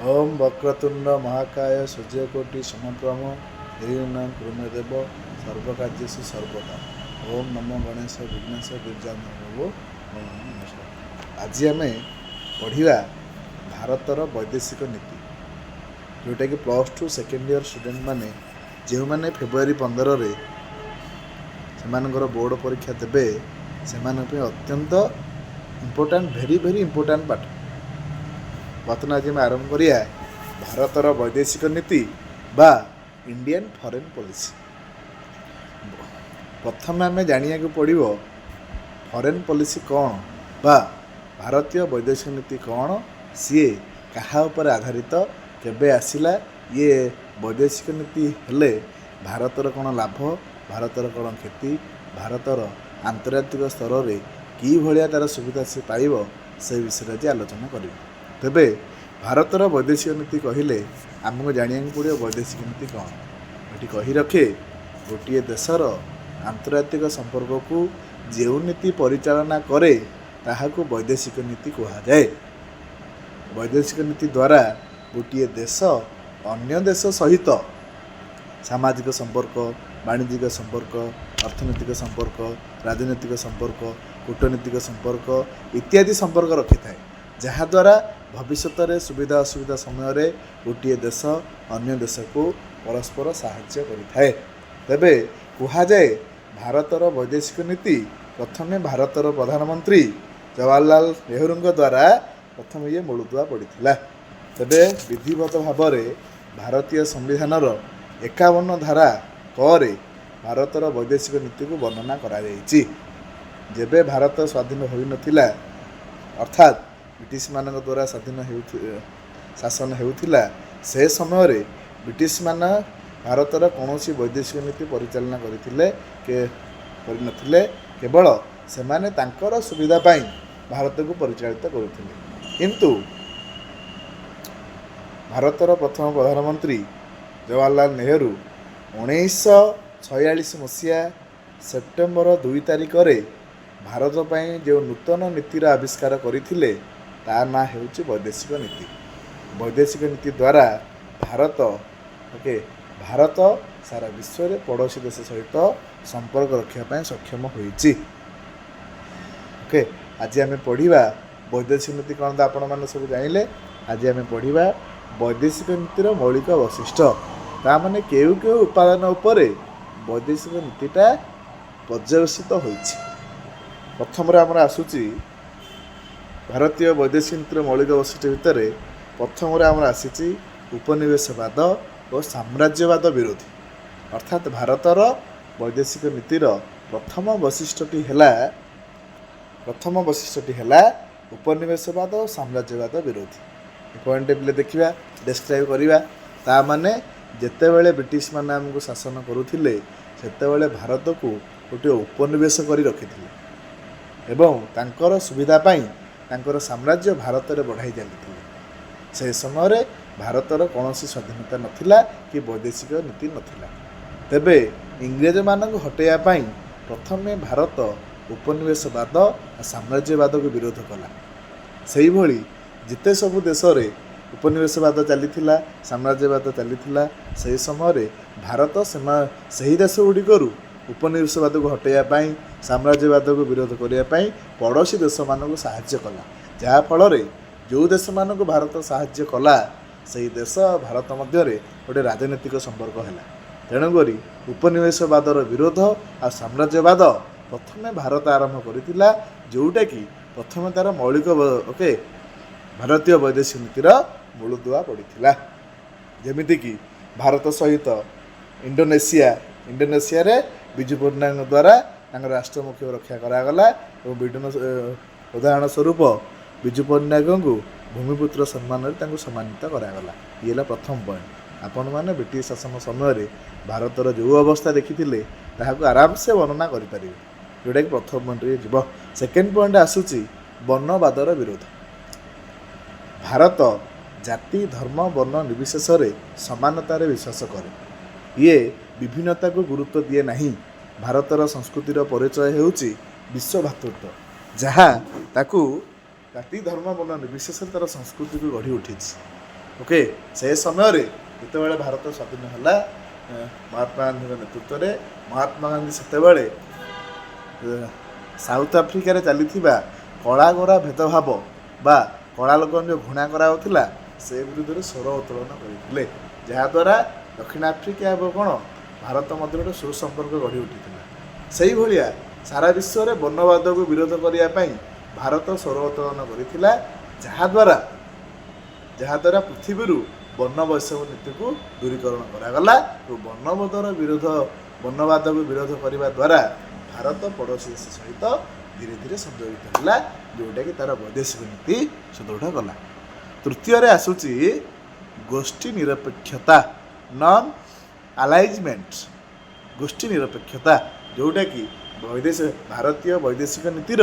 ଓମ୍ ବକ୍ରତୁଣ୍ଡ ମହାକାୟ ସୂର୍ଯ୍ୟକୋଟି ସମପ୍ରଭ, ନିର୍ବିଘ୍ନଂ କୁରୁ ମେ ଦେବ ସର୍ବକାର୍ଯ୍ୟେଷୁ ସର୍ବଦା। ଓମ୍ ନମୋ ଗଣେଶ ବିଘ୍ନେଶ ଗିରିଜାନନ୍ଦ ପ୍ରଭୁ। ନମସ୍କାର। ଆଜି ଆମେ ପଢ଼ିବା ଭାରତର ବୈଦେଶିକ ନୀତି, ଯେଉଁଟାକି +2 ସେକେଣ୍ଡ ଇୟର୍ ଷ୍ଟୁଡେଣ୍ଟମାନେ, ଯେଉଁମାନେ ଫେବୃଆରୀ 15ରେ ସେମାନଙ୍କର ବୋର୍ଡ଼ ପରୀକ୍ଷା ଦେବେ, ସେମାନଙ୍କ ପାଇଁ ଅତ୍ୟନ୍ତ ଇମ୍ପୋର୍ଟାଣ୍ଟ, ଭେରି ଭେରି ଇମ୍ପୋର୍ଟାଣ୍ଟ ପାଠ। ବର୍ତ୍ତମାନ ଆଜି ଆମେ ଆରମ୍ଭ କରିବା ଭାରତର ବୈଦେଶିକ ନୀତି ବା ଇଣ୍ଡିଆନ୍ ଫରେନ୍ ପଲିସି। ପ୍ରଥମେ ଆମେ ଜାଣିବାକୁ ପଡ଼ିବ ଫରେନ୍ ପଲିସି କ'ଣ ବା ଭାରତୀୟ ବୈଦେଶିକ ନୀତି କ'ଣ, ସିଏ କାହା ଉପରେ ଆଧାରିତ, କେବେ ଆସିଲା, ଇଏ ବୈଦେଶିକ ନୀତି ହେଲେ ଭାରତର କ'ଣ ଲାଭ, ଭାରତର କ'ଣ କ୍ଷତି, ଭାରତର ଆନ୍ତର୍ଜାତିକ ସ୍ତରରେ କି ଭଳିଆ ତା'ର ସୁବିଧା ସେ ପାଇବ, ସେ ବିଷୟରେ ଆଜି ଆଲୋଚନା କରିବା। ତେବେ ଭାରତର ବୈଦେଶିକ ନୀତି କହିଲେ ଆମକୁ ଜାଣିବାକୁ ପଡ଼ିବ ବୈଦେଶିକ ନୀତି କ'ଣ। ଏଠି କହି ରଖେ, ଗୋଟିଏ ଦେଶର ଆନ୍ତର୍ଜାତିକ ସମ୍ପର୍କକୁ ଯେଉଁ ନୀତି ପରିଚାଳନା କରେ, ତାହାକୁ ବୈଦେଶିକ ନୀତି କୁହାଯାଏ। ବୈଦେଶିକ ନୀତି ଦ୍ୱାରା ଗୋଟିଏ ଦେଶ ଅନ୍ୟ ଦେଶ ସହିତ ସାମାଜିକ ସମ୍ପର୍କ, ବାଣିଜ୍ୟିକ ସମ୍ପର୍କ, ଅର୍ଥନୈତିକ ସମ୍ପର୍କ, ରାଜନୈତିକ ସମ୍ପର୍କ, କୂଟନୈତିକ ସମ୍ପର୍କ ଇତ୍ୟାଦି ସମ୍ପର୍କ ରଖିଥାଏ, ଯାହାଦ୍ୱାରା ଭବିଷ୍ୟତରେ ସୁବିଧା ଅସୁବିଧା ସମୟରେ ଗୋଟିଏ ଦେଶ ଅନ୍ୟ ଦେଶକୁ ପରସ୍ପର ସାହାଯ୍ୟ କରିଥାଏ। ତେବେ କୁହାଯାଏ, ଭାରତର ବୈଦେଶିକ ନୀତି ପ୍ରଥମେ ଭାରତର ପ୍ରଧାନମନ୍ତ୍ରୀ ଜବାହରଲାଲ ନେହେରୁଙ୍କ ଦ୍ୱାରା ପ୍ରଥମେ ଇଏ ମୂଳଦୁଆ ପଡ଼ିଥିଲା। ତେବେ ବିଧିବଦ୍ଧ ଭାବରେ ଭାରତୀୟ ସମ୍ବିଧାନର 51 ଧାରା କରେ ଭାରତର ବୈଦେଶିକ ନୀତିକୁ ବର୍ଣ୍ଣନା କରାଯାଇଛି। ଯେବେ ଭାରତ ସ୍ୱାଧୀନ ହୋଇନଥିଲା, ଅର୍ଥାତ୍ ବ୍ରିଟିଶମାନଙ୍କ ଦ୍ୱାରା ସ୍ୱାଧୀନ ହେଉ ଶାସନ ହେଉଥିଲା, ସେ ସମୟରେ ବ୍ରିଟିଶମାନେ ଭାରତର କୌଣସି ବୈଦେଶିକ ନୀତି ପରିଚାଳନା କରିଥିଲେ କି କରିନଥିଲେ। କେବଳ ସେମାନେ ତାଙ୍କର ସୁବିଧା ପାଇଁ ଭାରତକୁ ପରିଚାଳିତ କରୁଥିଲେ। କିନ୍ତୁ ଭାରତର ପ୍ରଥମ ପ୍ରଧାନମନ୍ତ୍ରୀ ଜବାହରଲାଲ ନେହେରୁ 1946 ମସିହା ସେପ୍ଟେମ୍ବର 2 ତାରିଖରେ ଭାରତ ପାଇଁ ଯେଉଁ ନୂତନ ନୀତିର ଆବିଷ୍କାର କରିଥିଲେ, ତା ନାଁ ହେଉଛି ବୈଦେଶିକ ନୀତି। ବୈଦେଶିକ ନୀତି ଦ୍ୱାରା ଭାରତ, ଓକେ, ଭାରତ ସାରା ବିଶ୍ୱରେ ପଡ଼ୋଶୀ ଦେଶ ସହିତ ସମ୍ପର୍କ ରଖିବା ପାଇଁ ସକ୍ଷମ ହୋଇଛି। ଓକେ, ଆଜି ଆମେ ପଢ଼ିବା ବୈଦେଶିକ ନୀତି କ'ଣ ତ ଆପଣମାନେ ସବୁ ଜାଣିଲେ। ଆଜି ଆମେ ପଢ଼ିବା ବୈଦେଶିକ ନୀତିର ମୌଳିକ ବୈଶିଷ୍ଟ୍ୟ, ତା ମାନେ କେଉଁ କେଉଁ ଉପାଦାନ ଉପରେ ବୈଦେଶିକ ନୀତିଟା ପର୍ଯ୍ୟବସିତ ହୋଇଛି। ପ୍ରଥମରେ ଆମର ଆସୁଛି ଭାରତୀୟ ବୈଦେଶିକ ନୀତିର ମୌଳିକ ବୈଶିଷ୍ଟ୍ୟ ଭିତରେ ପ୍ରଥମରେ ଆମର ଆସିଛି ଉପନିବେଶବାଦ ଓ ସାମ୍ରାଜ୍ୟବାଦ ବିରୋଧୀ। ଅର୍ଥାତ୍ ଭାରତର ବୈଦେଶିକ ନୀତିର ପ୍ରଥମ ବୈଶିଷ୍ଟ୍ୟଟି ହେଲା ଉପନିବେଶବାଦ ଓ ସାମ୍ରାଜ୍ୟବାଦ ବିରୋଧୀ। ଏ ପଏଣ୍ଟ ପିଲେ ଦେଖିବା, ଡେସ୍କ୍ରାଇବ୍ କରିବା। ତା ମାନେ ଯେତେବେଳେ ବ୍ରିଟିଶମାନେ ଆମକୁ ଶାସନ କରୁଥିଲେ, ସେତେବେଳେ ଭାରତକୁ ଗୋଟିଏ ଉପନିବେଶ କରି ରଖିଥିଲେ ଏବଂ ତାଙ୍କର ସୁବିଧା ପାଇଁ ତାଙ୍କର ସାମ୍ରାଜ୍ୟ ଭାରତରେ ବଢ଼ାଇ ଚାଲିଥିଲେ। ସେ ସମୟରେ ଭାରତର କୌଣସି ସ୍ୱାଧୀନତା ନଥିଲା କି ବୈଦେଶିକ ନୀତି ନଥିଲା। ତେବେ ଇଂରେଜମାନଙ୍କୁ ହଟାଇବା ପାଇଁ ପ୍ରଥମେ ଭାରତ ଉପନିବେଶବାଦ ଆଉ ସାମ୍ରାଜ୍ୟବାଦକୁ ବିରୋଧ କଲା। ସେଇଭଳି ଯେତେ ସବୁ ଦେଶରେ ଉପନିବେଶବାଦ ଚାଲିଥିଲା, ସାମ୍ରାଜ୍ୟବାଦ ଚାଲିଥିଲା, ସେହି ସମୟରେ ଭାରତ ସେହି ଦେଶ ଗୁଡ଼ିକରୁ ଉପନିବେଶବାଦକୁ ହଟାଇବା ପାଇଁ, ସାମ୍ରାଜ୍ୟବାଦକୁ ବିରୋଧ କରିବା ପାଇଁ ପଡ଼ୋଶୀ ଦେଶମାନଙ୍କୁ ସାହାଯ୍ୟ କଲା। ଯାହାଫଳରେ ଯେଉଁ ଦେଶମାନଙ୍କୁ ଭାରତ ସାହାଯ୍ୟ କଲା, ସେହି ଦେଶ ଆଉ ଭାରତ ମଧ୍ୟରେ ଗୋଟେ ରାଜନୈତିକ ସମ୍ପର୍କ ହେଲା। ତେଣୁକରି ଉପନିବେଶବାଦର ବିରୋଧ ଆଉ ସାମ୍ରାଜ୍ୟବାଦ ପ୍ରଥମେ ଭାରତ ଆରମ୍ଭ କରିଥିଲା, ଯେଉଁଟାକି ପ୍ରଥମେ ତା'ର ମୌଳିକ, ଓକେ, ଭାରତୀୟ ବୈଦେଶିକ ନୀତିର ମୂଳଦୁଆ ପଡ଼ିଥିଲା। ଯେମିତିକି ଭାରତ ସହିତ ଇଣ୍ଡୋନେସିଆ, ଇଣ୍ଡୋନେସିଆରେ ବିଜୁ ପଟ୍ଟନାୟକଙ୍କ ଦ୍ୱାରା ତାଙ୍କର ରାଷ୍ଟ୍ରମୁଖ୍ୟ ରକ୍ଷା କରାଗଲା ଏବଂ ବିଭିନ୍ନ ଉଦାହରଣ ସ୍ୱରୂପ ବିଜୁ ପଟ୍ଟନାୟକଙ୍କୁ ଭୂମିପୁତ୍ର ସମ୍ମାନରେ ତାଙ୍କୁ ସମ୍ମାନିତ କରାଗଲା। ଇଏ ହେଲା ପ୍ରଥମ ପଏଣ୍ଟ। ଆପଣମାନେ ବ୍ରିଟିଶ ଶାସନ ସମୟରେ ଭାରତର ଯେଉଁ ଅବସ୍ଥା ଦେଖିଥିଲେ, ତାହାକୁ ଆରାମସେ ବର୍ଣ୍ଣନା କରିପାରିବେ, ଯେଉଁଟାକି ପ୍ରଥମ ପଏଣ୍ଟରେ ଯିବ। ସେକେଣ୍ଡ ପଏଣ୍ଟ ଆସୁଛି ବର୍ଣ୍ଣବାଦର ବିରୋଧ। ଭାରତ ଜାତି, ଧର୍ମ, ବର୍ଣ୍ଣ ନିର୍ବିଶେଷରେ ସମାନତାରେ ବିଶ୍ୱାସ କରେ। ଇଏ ବିଭିନ୍ନତାକୁ ଗୁରୁତ୍ୱ ଦିଏ ନାହିଁ। ଭାରତର ସଂସ୍କୃତିର ପରିଚୟ ହେଉଛି ବିଶ୍ୱ ଭ୍ରାତୃତ୍ୱ, ଯାହା ତାକୁ ଜାତି, ଧର୍ମ, ବର୍ଣ୍ଣ ନିର୍ବିଶେଷରେ ତା'ର ସଂସ୍କୃତିକୁ ଗଢ଼ି ଉଠିଛି। ଓକେ, ସେ ସମୟରେ ଯେତେବେଳେ ଭାରତ ସ୍ୱାଧୀନ ହେଲା, ମହାତ୍ମା ଗାନ୍ଧୀଙ୍କ ନେତୃତ୍ୱରେ, ମହାତ୍ମା ଗାନ୍ଧୀ ସେତେବେଳେ ସାଉଥ ଆଫ୍ରିକାରେ ଚାଲିଥିବା କଳା ଗୋରା ଭେଦଭାବ ବା କଳା ଲୋକଙ୍କୁ ଯେଉଁ ଘୃଣା କରାଯାଉଥିଲା, ସେ ବିରୁଦ୍ଧରେ ସ୍ୱର ଉତ୍ତୋଳନ କରିଥିଲେ, ଯାହାଦ୍ୱାରା ଦକ୍ଷିଣ ଆଫ୍ରିକା ଏବଂ କ'ଣ ଭାରତ ମଧ୍ୟରେ ଗୋଟେ ସୁସମ୍ପର୍କ ଗଢ଼ି ଉଠିଥିଲା। ସେଇଭଳିଆ ସାରା ବିଶ୍ୱରେ ବର୍ଣ୍ଣବାଦକୁ ବିରୋଧ କରିବା ପାଇଁ ଭାରତ ସ୍ୱର ଉତ୍ତୋଳନ କରିଥିଲା, ଯାହାଦ୍ୱାରା ପୃଥିବୀରୁ ବର୍ଣ୍ଣ ବୈଷମ୍ୟ ନୀତିକୁ ଦୂରୀକରଣ କରାଗଲା ଏବଂ ବର୍ଣ୍ଣବାଦକୁ ବିରୋଧ କରିବା ଦ୍ୱାରା ଭାରତ ପଡ଼ୋଶୀ ଦେଶ ସହିତ ଧୀରେ ଧୀରେ ସଂଯୋଜିତ ହେଲା, ଯେଉଁଟାକି ତା'ର ବୈଦେଶିକ ନୀତି ସୁଦୃଢ଼ କଲା। ତୃତୀୟରେ ଆସୁଛି ଗୋଷ୍ଠୀ ନିରପେକ୍ଷତା, ନନ୍ ଆଲାଇଜମେଣ୍ଟ। ଗୋଷ୍ଠୀ ନିରପେକ୍ଷତା, ଯେଉଁଟାକି ଭାରତୀୟ ବୈଦେଶିକ ନୀତିର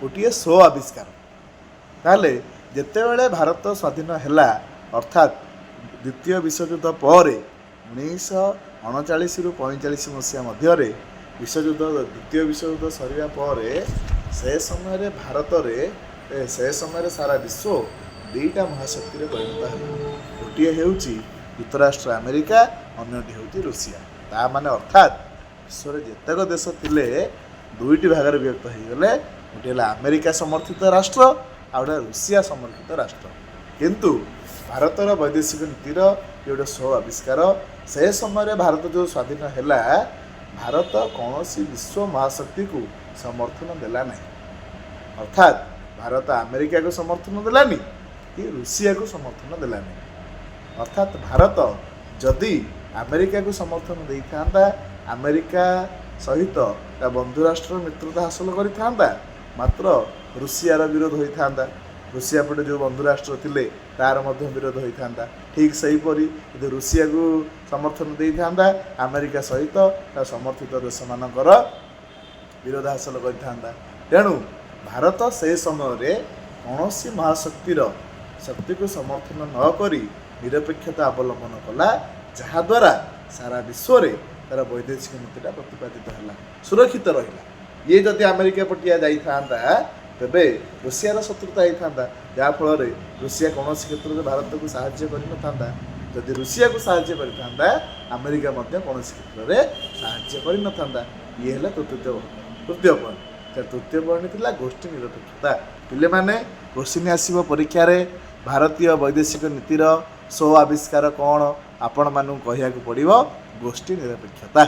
ଗୋଟିଏ ସ୍ୱ ଆବିଷ୍କାର। ତାହେଲେ ଯେତେବେଳେ ଭାରତ ସ୍ୱାଧୀନ ହେଲା, ଅର୍ଥାତ୍ ଦ୍ୱିତୀୟ ବିଶ୍ୱଯୁଦ୍ଧ ପରେ 1939ରୁ 45 ମସିହା ମଧ୍ୟରେ, ଦ୍ୱିତୀୟ ବିଶ୍ୱଯୁଦ୍ଧ ସରିବା ପରେ, ସେ ସମୟରେ ଭାରତରେ ସେ ସମୟରେ ସାରା ବିଶ୍ୱ ଦୁଇଟା ମହାଶକ୍ତିରେ ପରିଣତ ହେଲା। ଗୋଟିଏ ହେଉଛି ଯୁକ୍ତରାଷ୍ଟ୍ର ଆମେରିକା, ଅନ୍ୟଟି ହେଉଛି ରୁଷିଆ। ତା ମାନେ ଅର୍ଥାତ୍ ବିଶ୍ୱରେ ଯେତେକ ଦେଶ ଥିଲେ, ଦୁଇଟି ଭାଗରେ ବିଭକ୍ତ ହେଇଗଲେ। ଗୋଟିଏ ହେଲା ଆମେରିକା ସମର୍ଥିତ ରାଷ୍ଟ୍ର, ଆଉ ଗୋଟେ ରୁଷିଆ ସମର୍ଥିତ ରାଷ୍ଟ୍ର। କିନ୍ତୁ ଭାରତର ବୈଦେଶିକ ନୀତିର ଇଏ ଗୋଟେ ସ୍ୱ ଆବିଷ୍କାର। ସେ ସମୟରେ ଭାରତ ଯେଉଁ ସ୍ୱାଧୀନ ହେଲା, ଭାରତ କୌଣସି ବିଶ୍ୱ ମହାଶକ୍ତିକୁ ସମର୍ଥନ ଦେଲା ନାହିଁ। ଅର୍ଥାତ୍ ଭାରତ ଆମେରିକାକୁ ସମର୍ଥନ ଦେଲାନି କି ରୁଷିଆକୁ ସମର୍ଥନ ଦେଲାନି। ଅର୍ଥାତ୍ ଭାରତ ଯଦି ଆମେରିକାକୁ ସମର୍ଥନ ଦେଇଥାନ୍ତା, ଆମେରିକା ସହିତ ତା ବନ୍ଧୁ ରାଷ୍ଟ୍ରର ମିତ୍ରତା ହାସଲ କରିଥାନ୍ତା, ମାତ୍ର ରୁଷିଆର ବିରୋଧ ହୋଇଥାନ୍ତା। ରୁଷିଆ ପଟେ ଯେଉଁ ବନ୍ଧୁ ରାଷ୍ଟ୍ର ଥିଲେ, ତାର ମଧ୍ୟ ବିରୋଧ ହୋଇଥାନ୍ତା। ଠିକ୍ ସେହିପରି ଯଦି ରୁଷିଆକୁ ସମର୍ଥନ ଦେଇଥାନ୍ତା, ଆମେରିକା ସହିତ ତା ସମର୍ଥିତ ଦେଶମାନଙ୍କର ବିରୋଧ ହାସଲ କରିଥାନ୍ତା। ତେଣୁ ଭାରତ ସେ ସମୟରେ କୌଣସି ମହାଶକ୍ତିର ଶକ୍ତିକୁ ସମର୍ଥନ ନ କରି ନିରପେକ୍ଷତା ଅବଲମ୍ବନ କଲା, ଯାହାଦ୍ୱାରା ସାରା ବିଶ୍ୱରେ ତାର ବୈଦେଶିକ ନୀତିଟା ପ୍ରତିପାଦିତ ହେଲା, ସୁରକ୍ଷିତ ରହିଲା। ଇଏ ଯଦି ଆମେରିକା ପଟିଆ ଯାଇଥାନ୍ତା, ତେବେ ରୁଷିଆର ଶତ୍ରୁତା ହେଇଥାନ୍ତା, ଯାହାଫଳରେ ରୁଷିଆ କୌଣସି କ୍ଷେତ୍ରରେ ଭାରତକୁ ସାହାଯ୍ୟ କରିନଥାନ୍ତା। ଯଦି ରୁଷିଆକୁ ସାହାଯ୍ୟ କରିଥାନ୍ତା, ଆମେରିକା ମଧ୍ୟ କୌଣସି କ୍ଷେତ୍ରରେ ସାହାଯ୍ୟ କରିନଥାନ୍ତା। ଇଏ ହେଲା ତୃତୀୟ ପଏଣ୍ଟ। ତୃତୀୟ ପଏଣ୍ଟ ଥିଲା ଗୋଷ୍ଠୀ ନିରପେକ୍ଷତା। ପିଲାମାନେ, କୋଶ୍ଚିନ୍ ଆସିବ ପରୀକ୍ଷାରେ, ଭାରତୀୟ ବୈଦେଶିକ ନୀତିର ସ୍ୱ ଆବିଷ୍କାର କ'ଣ? ଆପଣମାନଙ୍କୁ କହିବାକୁ ପଡ଼ିବ ଗୋଷ୍ଠୀ ନିରପେକ୍ଷତା।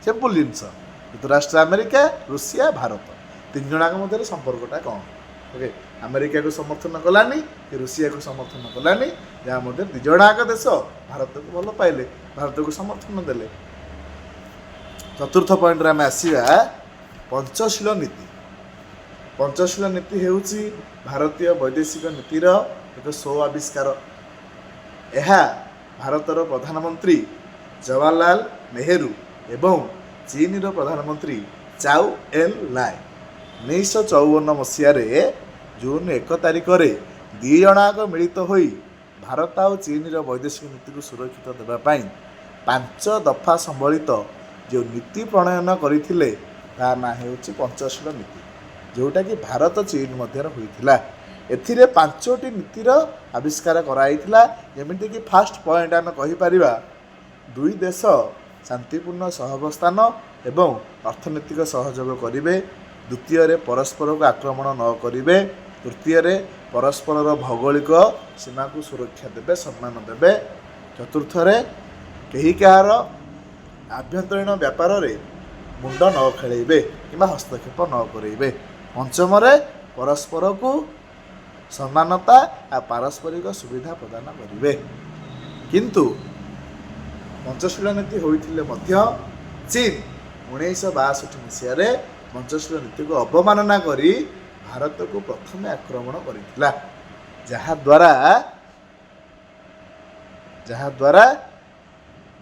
ସିମ୍ପଲ୍ ଜିନିଷ। ଯୁକ୍ତରାଷ୍ଟ୍ର ଆମେରିକା, ରୁଷିଆ, ଭାରତ, ତିନି ଜଣଙ୍କ ମଧ୍ୟରେ ସମ୍ପର୍କଟା କ'ଣ? ଓକେ, ଆମେରିକାକୁ ସମର୍ଥନ କଲାନି କି ରୁଷିଆକୁ ସମର୍ଥନ କଲାନି, ଯାହା ମଧ୍ୟରେ ଦୁଇ ଜଣ ଯାକ ଦେଶ ଭାରତକୁ ଭଲ ପାଇଲେ, ଭାରତକୁ ସମର୍ଥନ ଦେଲେ। ଚତୁର୍ଥ ପଏଣ୍ଟରେ ଆମେ ଆସିବା, ପଞ୍ଚଶୀଳ ନୀତି। ପଞ୍ଚଶୀଳ ନୀତି ହେଉଛି ଭାରତୀୟ ବୈଦେଶିକ ନୀତିର ଏକ ସ୍ୱ ଆବିଷ୍କାର। ଏହା ଭାରତର ପ୍ରଧାନମନ୍ତ୍ରୀ ଜବାହରଲାଲ ନେହେରୁ ଏବଂ ଚୀନର ପ୍ରଧାନମନ୍ତ୍ରୀ ଚାଉ ଏନ୍ ଲାଏ 1954 ମସିହାରେ ଜୁନ 1 ତାରିଖରେ ଦୁଇ ଜଣଯାକ ମିଳିତ ହୋଇ ଭାରତ ଆଉ ଚୀନର ବୈଦେଶିକ ନୀତିକୁ ସୁରକ୍ଷିତ ଦେବା ପାଇଁ ପାଞ୍ଚ ଦଫା ସମ୍ବଳିତ ଯେଉଁ ନୀତି ପ୍ରଣୟନ କରିଥିଲେ, ତା ନାଁ ହେଉଛି ପଞ୍ଚଶୀଳ ନୀତି, ଯେଉଁଟାକି ଭାରତ ଚୀନ ମଧ୍ୟରେ ହୋଇଥିଲା। ଏଥିରେ ପାଞ୍ଚଟି ନୀତିର ଆବିଷ୍କାର କରାଯାଇଥିଲା। ଯେମିତିକି ଫାଷ୍ଟ ପଏଣ୍ଟ ଆମେ କହିପାରିବା, ଦୁଇ ଦେଶ ଶାନ୍ତିପୂର୍ଣ୍ଣ ସହାବସ୍ଥାନ ଏବଂ ଅର୍ଥନୈତିକ ସହଯୋଗ କରିବେ। ଦ୍ୱିତୀୟରେ, ପରସ୍ପରକୁ ଆକ୍ରମଣ ନ କରିବେ। ତୃତୀୟରେ, ପରସ୍ପରର ଭୌଗୋଳିକ ସୀମାକୁ ସୁରକ୍ଷା ଦେବେ, ସମ୍ମାନ ଦେବେ। ଚତୁର୍ଥରେ, କେହି କାହାର ଆଭ୍ୟନ୍ତରୀଣ ବ୍ୟାପାରରେ ମୁଣ୍ଡ ନ ଖେଳେଇବେ କିମ୍ବା ହସ୍ତକ୍ଷେପ ନ କରେଇବେ। ପଞ୍ଚମରେ, ପରସ୍ପରକୁ ସମାନତା ଆଉ ପାରସ୍ପରିକ ସୁବିଧା ପ୍ରଦାନ କରିବେ। କିନ୍ତୁ ପଞ୍ଚଶୀଳ ନୀତି ହୋଇଥିଲେ ମଧ୍ୟ ଚୀନ 1962 ମସିହାରେ ପଞ୍ଚଶୀଳ ନୀତିକୁ ଅବମାନନା କରି ଭାରତକୁ ପ୍ରଥମେ ଆକ୍ରମଣ କରିଥିଲା, ଯାହାଦ୍ୱାରା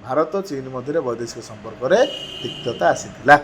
ଭାରତ ଚୀନ ମଧ୍ୟରେ ବୈଦେଶିକ ସମ୍ପର୍କରେ ତିକ୍ତତା ଆସିଥିଲା।